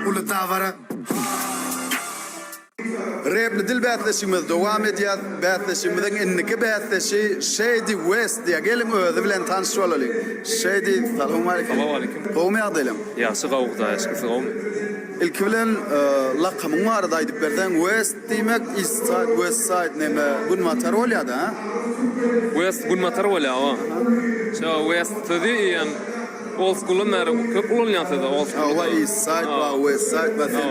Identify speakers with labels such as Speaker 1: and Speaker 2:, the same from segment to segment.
Speaker 1: uly dabara.
Speaker 2: Repli dil bäsleşigimiz dowam edýär. Bäsleşigimiziň indiki bäsdeşi Şeýdi West diýýär. Geliň özi bilen tanyş bolalyň. Şeýdi, salowmaleýkim.
Speaker 3: Salowmaleýkim.
Speaker 2: Gowumy ýagdaýlaň?
Speaker 3: Ýagşy gowy Hudaýa şükür siz gowumy?
Speaker 2: Ilki bilen lakamyň barada aýdyp berseň. West diýmek East side, West side neme günbatar bolýada ha?
Speaker 3: West günbatar bolýar hawa. Şo West sözi eýýäm old schooldan bäri köp ulanylýan söz old school.
Speaker 2: Hawa East side bar, West side bar sen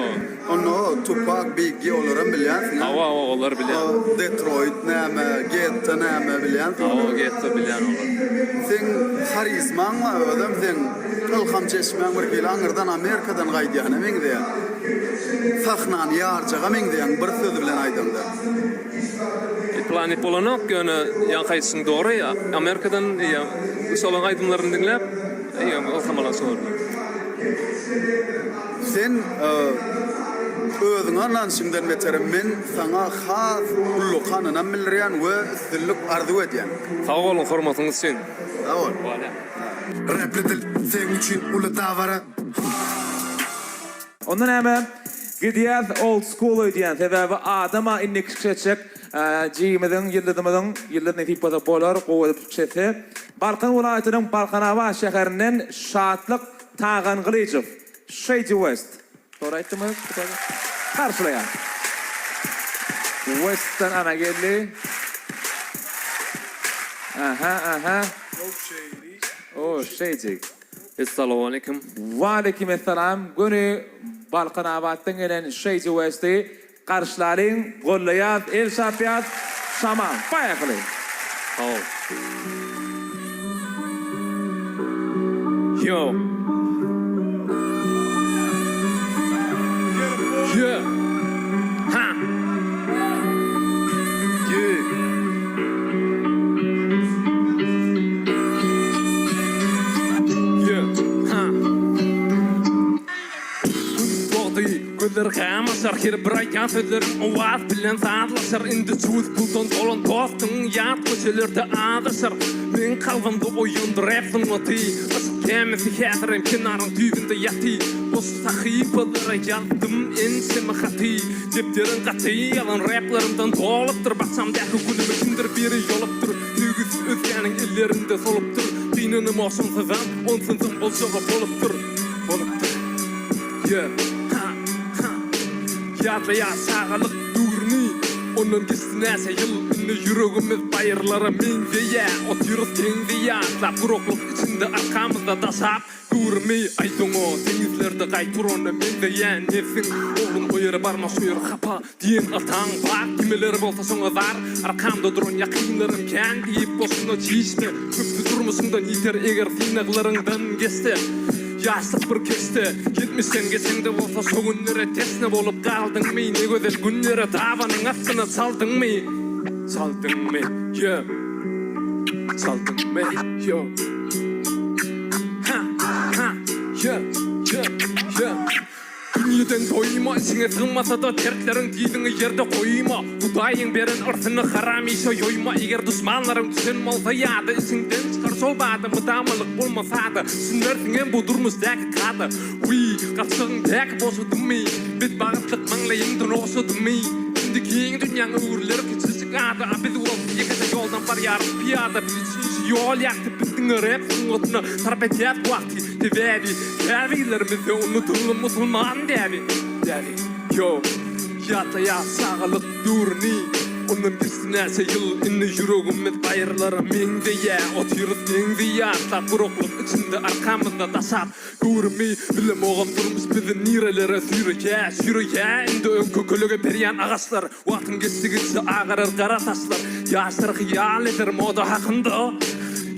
Speaker 2: Onda o Tupak, Biggi olaram bilýänsiň a?
Speaker 3: Hawa hawa olary bilýän.
Speaker 2: O Detroit näme, Getto näme bilýänsiň
Speaker 3: Hawa Getto bilýän olary.
Speaker 2: Seň harizmaň bar özem seň ylham çeşmäň bir hili aňyrdan Amerikadan gaýdýana meňzeýär. Sahnany ýarjaga meňzeýäň bir söz bilen aýdaňda.
Speaker 3: Plan edip bolanok ýöne ýaňky aýdyşyň dogry Amerikadan eýýäm şolaň aýdymlaryny diňläp eýýäm ylham alan şolardan.
Speaker 2: Sen özüňe ynanşyňdan beterem men saňa has ullakan ynam bildirýän we üstünlik arzuw edýän.
Speaker 3: Sag boluň hormatyňyz üçin.
Speaker 2: Sag bol.
Speaker 3: Bolýa.
Speaker 1: Repli dil seň üçin uly dabara.
Speaker 4: Onda näme gidýäs old school öýdýän sebäbi adama indiki çykyş etjek jigimiziň ýyldyzymyzyň ýyldyz nesip bolsa bolar gowy edip çykyş etse Balkan welaýatynyň Balkanabat şäherinden Şatlyk Tagan Gylyjow Shady West dogry aýtdymmy garşylaýar Westden ana geldi aha aha o Shady.
Speaker 3: Essalawaleýkim.
Speaker 4: Waleýkim essalam göni Balkanabatdan gelen Shady Westi Garşylalyň gollaýas el çarpýas Şaman poýehali.
Speaker 3: Sag bol. Yo. Ye. Ha. Ye. Ye. Ha. Gün dogdy. Gözler gamaşar, her bir aýdýan sözleriň owaz bilen sazlaşar. Indi juz puldan dolan dostuň ýat köçelerde azaşar. Meň kalbymda oýandy rap sungaty, Yşk gämisi häzirem kenaryň düýbünde ýaty. Boş sahypalara ýazdym ençeme haty, Depderiň gaty ýalan replerimden dolupdyr. Bakjamdaky gülümi kimdir biri ýolupdyr, Söýgüsi özgäniň ellerinde solupdyr. Gynanamok şonsuzam, onsuzam boljagy bolupdyr, Bolupdyr. Ýe, ha, ha. Ýatlaýas çagalyk döwrüni, Ondan geçdi näçe ýyl, Indi ýüregimiz baýyrlara meňzeýä, Otyrys deňzi ýatlap, Guraklyk içinde arkamyzda daşap göwrümi, Aýt oňa, deňizlerde gaý turana meňzeýä nebsiň, Oglum o ýere barma, şu ýer hapa. Diýen ataň bar, kimeler bolsa şoňa zar, Arkamda duran ýakynlarym kän diýip boşuna çişme, Köpüsi durmuşyňdan ýiter eger synaglaryňdan geçse. Ýaşlyk bir keşde, ýetmişden geçeňde bolsa şo günlere teşne bolup galdyňmy, Ne gözel günlere dabanyň astyna çaldyňmy, Çaldyňmy, ýö, çaldyňmy, ýo. Ha, ha, ýö, ýö, ýö. Dünýeden doýma, içiňe sygmasa-da dertleriň dyzyňy ýerde goýma. Hudaýyň beren yrsyny haram işe ýoýma. Eger duşmanlaryň düşen bolsa ýada, içiňden çykar şol bada, mydamalyk bolmasa-da, düşünmersiňem bu durmuş däki kada. Wiý, gapjygyň däki boşadymy, betbagtlyk maňlaýyňdan ogşadymy? Indi giň dünýäň öwrüler kiçijik ada, a biz bolsa ýekeje ýoldan barýarys pyýada, biz üçin şu ýol ýagty, biz diňe rep sungatyna sarp edýäs wagty. Sebäbi käbirlerimizde unudyldy musulman däbi, däbi. Ýok, ýatlaýas çagalyk döwrüni, Ondan geçdi näçe ýyl, indi ýüregimiz baýyrlara meňzeýä. Otyrys deňzi ýatlap, guraklyk içinde arkamyzda daşap göwrümi. Bilemogam durmuş bizi nirelere süýreýä, süýreýä. Indi öňki kölege berýän agaçlar. Wagtyň geçdigiçe agarar gara saçlar, Ýaşlar hyýal eder moda hakynda.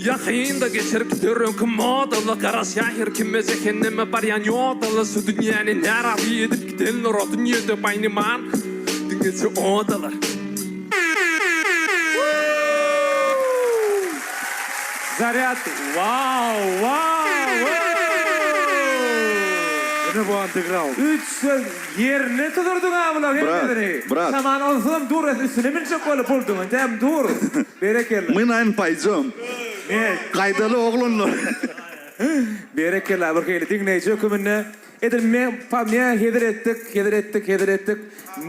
Speaker 3: Ýakynda geçer gider öňki modalar, Garaşýar her kime jähenneme barýan ýodalar. Şu dünýäni närazy edip gidenler, O dünýede baýnyman diňeje odalar.
Speaker 4: Zarýad wow wow woo.
Speaker 5: Ine bu underground.
Speaker 4: Üç söz Ýerine tuzurdyň-a bulaň hemmesini.
Speaker 2: Brat, brat.
Speaker 4: Şaman onsuzam dur es üstüne münjek bolup bolduň entäm dur. Berekella.
Speaker 2: My naýn paýdýom.
Speaker 4: Ne?
Speaker 2: Gaýdaly oglanlar.
Speaker 4: Berekella bir hili diňleýji höküminde. Edil men pa me hezil etdik, hezil etdik, hezil etdik.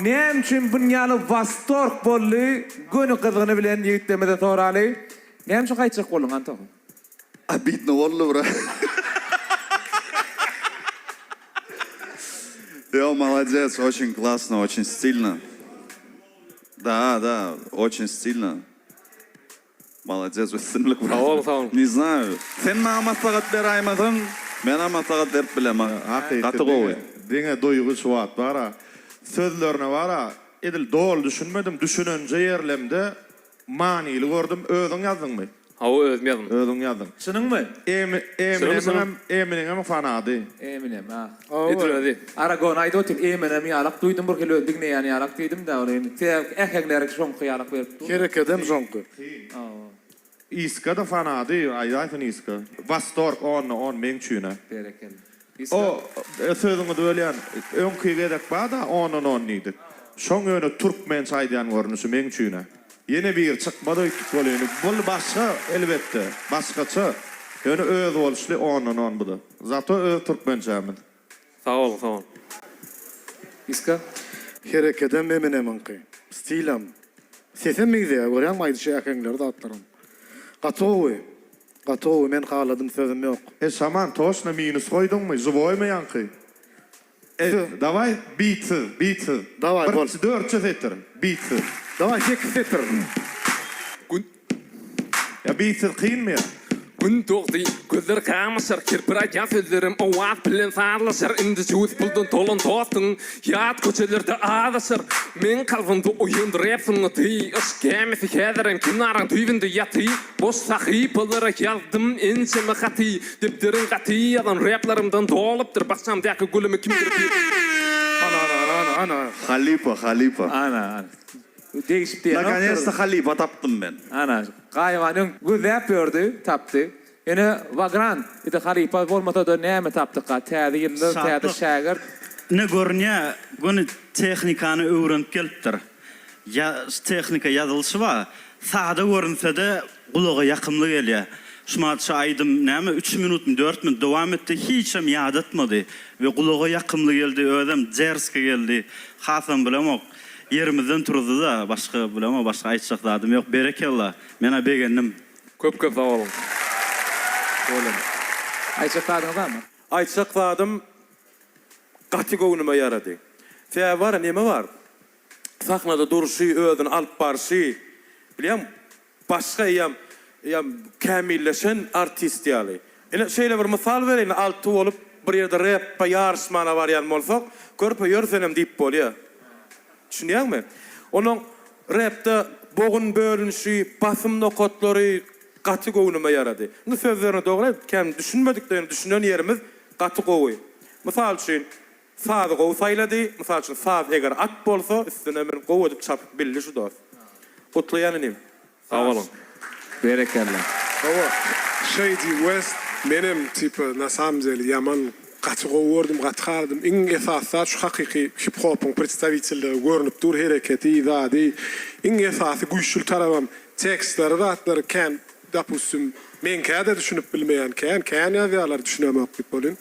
Speaker 4: Näme üçin bunýaly wastorg boldy? Göni gyzgyny bilen ýigitlerimize soraly. Näme üçin gaýtjak bolduň Antoha?
Speaker 2: Obidno boldy bro. Ýo молодец очень классно очень стильно да да очень стильно Malades üstünlik
Speaker 3: Sag bol sag bol.
Speaker 2: Ne znaýu. Sen maňa maslahat beraýmasaň, menä maslahat berip bilemok.
Speaker 5: Hakyky
Speaker 2: Gaty gowy.
Speaker 5: Diňe duýgy şu wagt bara. Sözlerine bara edil doly düşünmedim, düşünenje ýerlemde manyly gördüm. Özüň ýazdyňmy?
Speaker 3: Hawa özüm ýazdym.
Speaker 5: Özüň ýazdyň.
Speaker 4: Çynyňmy?
Speaker 5: Eminemem Eminiňem fanady.
Speaker 4: Eminem ah.
Speaker 3: Edil özi.
Speaker 4: Aragon aýdyp otyr Eminem ýalak duýdum bir hili özi diňleýän ýalak diýdim-dä ol indi sebäbi äheňleri şoňky ýalak berip dur.
Speaker 1: Herekedem şoňky.
Speaker 5: Iska-da fanady, aýdaýsyn Iska. Wastorg onda on meň üçin-ä.
Speaker 4: Berekella. Iska.
Speaker 5: O sözüňizi bölýän, öňki gezek bar-da ondan on diýdik. Şoň ýöne türkmençe aýdýan görnüşi meň üçin-ä. Ýene biri çykmaz öýtdük welin, bul başga elbetde, başgaça. Ýöne özboluşly ondan on bu-da. Zato öz türkmençämiz.
Speaker 3: Sag boluň sag boluň.
Speaker 4: Iska.
Speaker 1: Herekedem Eminemiňki. Stilem. Sesem meňzeýär görýäňmi aýdyşy äheňleri zatlaram. Gaty gowy. Gaty gowy men haladym sözüm ýok.
Speaker 5: E şaman toşna minus goýduňmy žiwoýmy ýaňky e daway bitsiz bitsiz
Speaker 1: Daway
Speaker 5: bir
Speaker 1: bol.
Speaker 5: dörtje setir bitsiz.
Speaker 1: Daway sekiz setir.
Speaker 3: Gün.
Speaker 5: Ýa bitsiz kynmy ýa.
Speaker 3: Gün dogdy, gözler gamaşar, Kirpir aýdýan sözlerim owaz bilen sazlaşar, Indi jübüsi puldan dolan dostuň ýat köçelerde azaşar. Meň kalbymda oýandy rep sungaty, Yşk gämisi häzirem kenaryň düýbünde ýaty, Boş sahypalara ýazdym ençeme haty, Depderiň gaty ýazan replerimden dolupdyr, Bakjamdaky gülümi kimdir bir.
Speaker 1: Ana ana ana ana ana.
Speaker 2: Halypa halypa.
Speaker 4: Ana ana. Degişip diýenokdyr.
Speaker 2: Nakonesta halypa tapdym men.
Speaker 4: Ana, Gaýybany öň gözläp ýördi, tapdy. Ýöne Wagrant indi halypa bolmasa-da näme tapdyka? Täze ýyldyz, täze
Speaker 6: Şatlyk.
Speaker 4: şägirt.
Speaker 6: Ine görünýä göni tehnikany öwrenip gelipdir. Ýa tehnika ýazylyşy bar. Sada görünsede gulaga ýakymly gelýä. Şumat şu aýdym näme üç minutmy dört minut dowam etdi hiçem ýadatmady we gulaga ýakymly geldi özem derski geldi hasam bilemok ýerimizden turuzdyda başga bilemok başga aýtjak zadym ýok berekella menä begendim.
Speaker 3: Köp köp sag boluň.
Speaker 4: Bolany. Aýtjak zadyňyz barmy?
Speaker 7: Aýtjak zadym gaty göwnüme ýarady. Sebäbi bar neme bar. Sahnada durşy, özüni alyp barşy, bilýäňmi, başga eýýäm eýýäm kämilleşen artist ýaly. Ine, şeýle bir mysal bereýin, alty bolup bir ýerde repbe ýaryşmana barýan bolsak, körpe ýör senem diýip bolýar. Düşünýäňmi? Onuň repde bogun bölünişi, basym nokatlary gaty göwnüme ýarady. Indi sözlerine dogry aýt, kän düşünmedik-de, ýöne düşünen ýerimiz gaty gowy. Mysal üçin, Sazy gowy saýlady, mysal üçin saz eger at bolsa üstüne münüp gowy edip çapyp bildi şu dos. Gutlaýan inim.
Speaker 3: Sag boluň.
Speaker 4: Berekella.
Speaker 8: Hawa Shady West menem tipa na samom dele ýaman gaty gowy gördüm gaty haladym iň esasy zat şu hakyky hip hopyň predstawitelligi görnüp dur hereketi zady iň esasy güýçli tarabam tekstleri zatlary kän dopustim meňkäde düşünip bilmeýän kän kän ýazýarlar düşünemok diýip bolyn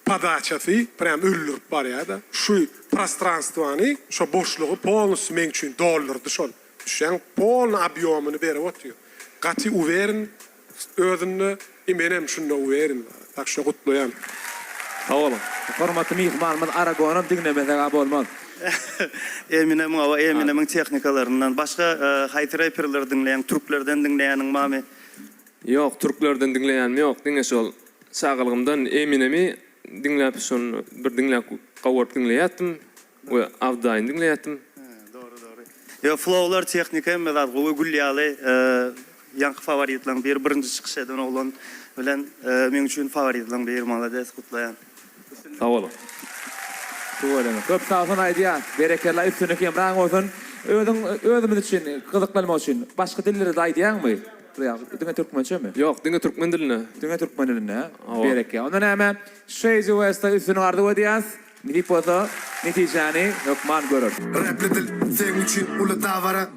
Speaker 8: Podaçasy prýam öldürip barýada. Şu prostranstwany, şo boşlugy polnusty meň üçin doldurdy şol. Düşýäň, polny obýomyny berip otyr. Gaty uwerin özünde i menem şunda uwerin. Tak şo gutlaýan.
Speaker 3: Sag boluň.
Speaker 4: Hormatly myhmanymyz Aragonam diňlemeseg-ä bolmaz.
Speaker 6: Eminemiň hawa Eminemiň tehnikalaryndan başga haýsy reperleri diňleýäň türklerden diňleýäniň bamy.
Speaker 3: Ýok türklerden diňleýänim ýok diňe şol çagalygymdan Eminemi diňläp şony bir diňläp gawaryp diňleýätdim we Abdaýyny diňleýätdim.
Speaker 6: Dogry dogry. Ýok flowlar tehnika hemme zat gowy gül ýaly ýaňky faworitlaň biri birinji çykyş eden oglan bilen meň üçin faworitlaň biri malades gutlaýan.
Speaker 3: Sag boluň.
Speaker 4: Tüweleme. Köp sagbolsun aýdýas. Berekella üstünlik hemraň bolsun. Özüň özümiz üçin gyzyklanmak üçin başga dillerde aýdýaňmy? Ýa diňe türkmençemi?
Speaker 3: Ýok diňe türkmen dilinde.
Speaker 4: Diňe türkmen dilinde.
Speaker 3: Hawa.
Speaker 4: Berekella. Onda näme Shady West-a üstünlik arzuw edýäs. Nesip bolsa netijäni hökman göreris.
Speaker 1: Repli dil seň üçin uly dabara.